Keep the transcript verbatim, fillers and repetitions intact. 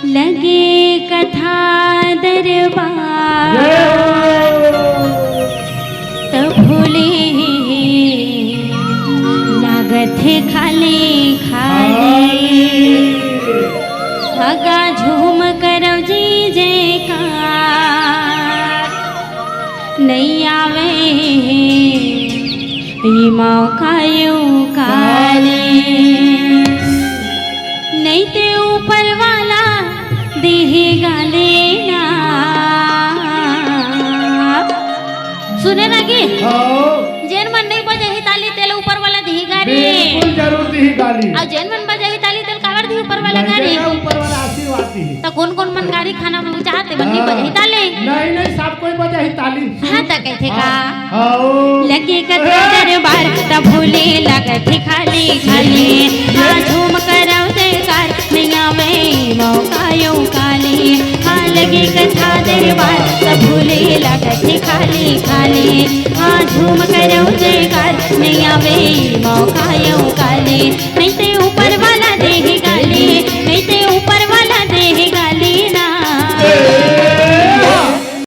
लगे कथा दरबार त भूले लागत हे खाली खाली। हगा झूम करव जी जयकार, नइ आवे हे ई मौका यूं काले। नइ ते ऊपर वाला देहे गाले ना। सुने ना गी? हाँ। जेन मन नइ बजाही ताली तेला ऊपर वाला देही गाली। बिल्कुल जरूर देही गाली। अउ जेन मन बजाही ताली तेला काबर देही ऊपर वाला गाली? ऊपर वाला आशीर्वाद देही। त कोन कोन मन गारी खाना में चाहते बन्नी हाँ। बजाही ताली? नहीं नहीं, सब कोई बजाही ताली। हाँ त कहिथे का? हाँ। लगे कथा दरबार त भूले लागत हे खाली खाली। हाँ झूम करव जयकार, नइ आवे मौका यूं काले। हाँ लगे कथा दरबार त भूले लागत हे खाली खाली। हाँ झूम करव जयकार, नइ आवे मौका यूं काले। नइ ते